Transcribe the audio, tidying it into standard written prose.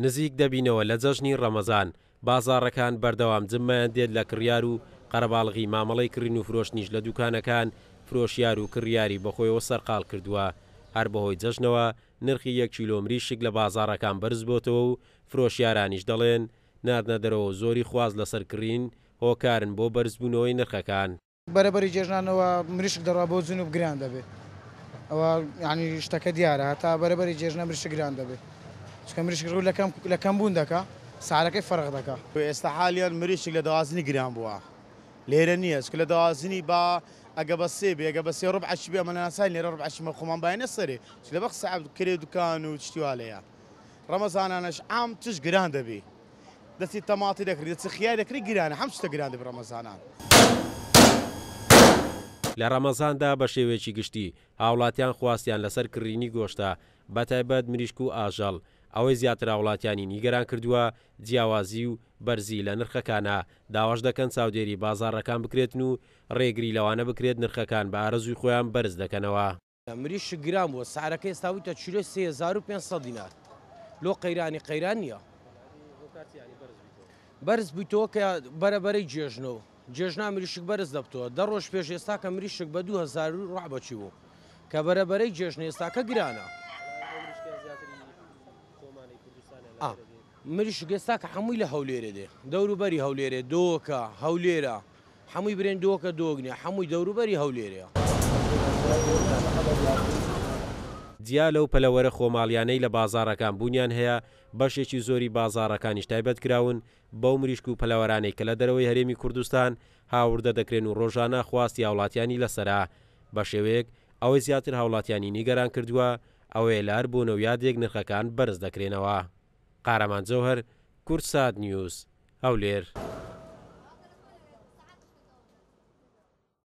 نزیک دەبینەوە لە جەژنی ڕەمەزان، بازاڕەکان بەردەوام جممەیان دێت لە کڕیار و قەرەباڵغی مامەڵەی کڕین و فرۆشتنیش لە دوکانەکان فرۆشیار و کڕیاری بەخۆیەوە سەرقاڵ کردووە. هەر بەهۆی جەژنەوە نرخی یەک کیلۆ مریشک لە بازاڕەکان بەرزبۆتەوە و فرۆشیارانیش دەڵێن، ناردنە دەرەوە و زۆری خواست لەسەر کڕین هۆکارن بۆ بەرزبوونەوەی نرخەکان. بەرەبەری جێژنانەوە مریشک دەڕوا بۆ جنوب گران دەبێ ئەوە یعنی شتەکە دیارە هەتا بەرەبەری جێژنە مریشک گران دەبێ چونکە مریشک ڕوو لە کەم لە کەم بوون دەکا سعرەکەی فەرق دەکا. ئێستا حالیان مریشک لە دەوازنی گران بووە لێرە نییە چونکە لە دەوازنی با ئەگە بە سێ بێ ئەگە بە سێ ڕوبعەشی بێ ئەمە ناسای لێرە ڕوبعەشی مە خۆمان باینە سەرێ چونکە لە بەخ سعر کرێ دوکان و شتی وا لێیە ڕەمەزانانەش عام تش گران دەبی. دەچی تەماتی دەکڕی دەچی خیار دەکڕی گرانە هەم شتە گران دەبی ڕەمەزانان. لە ڕەمەزاندا بە شێوەیەکی گشتی هاوڵاتیان خواستیان لەسەر کڕینی گۆشتە بەتایبەت مریشک و ئاژەڵ، ئەوەی زیاتر هاوڵاتیانی نیگەران کردووە جیاوازی و بەرزی لە نرخەکانە، داواش دەکەن چاودێری بازاڕەکان بکرێتن و ڕێگری لەوانە بکرێت نرخەکان بە ئارەزووی خۆیان بەرز دەکەنەوە. مریشک گران بووە سعرەکەی ئێستا بوویتە کیلۆی 3500 دینار لۆ قەیرانی قەیران نییە بەرز بوویتەوە کە بەرەبەرەی جێژنە و جێژنا مریشک بەرز دەبتەوە دە ڕۆژ پێش ئێستا کە مریشک بە 2000 و ڕابەچی بوو کە بەرەبەرەی جێژنە ئێستاکە گرانە مریشک ئێستا کە هەمووی لە هەولێرێ دێ دەوروبەری هەولێرێ دۆکە هەولێرە حەمووی برێن دۆکە دۆک نیە حەمووی دەوروبەری هەولێرە. جیا لەو پەلەوەرە خۆماڵیانەی لە بازاڕەکان بوونیان هەیە، بەشێکی زۆری بازاڕەکانیش تایبەت کراون بەو مریشک و پەلەوەرانەی کە لە دەرەوەی هەرێمی کوردستان هاوردە دەکرێن و ڕۆژانە خواستی هاوڵاتیانی لەسەرە. بەشێوەیەک ئەوەی زیاتر هاوڵاتیانی نیگەران کردووە ئەوەیە لە هەر بۆنە و یادێک نرخەکان بەرز دەکرێنەوە. قارەمان جەوهەر، کوردسات نیوز، هەولێر.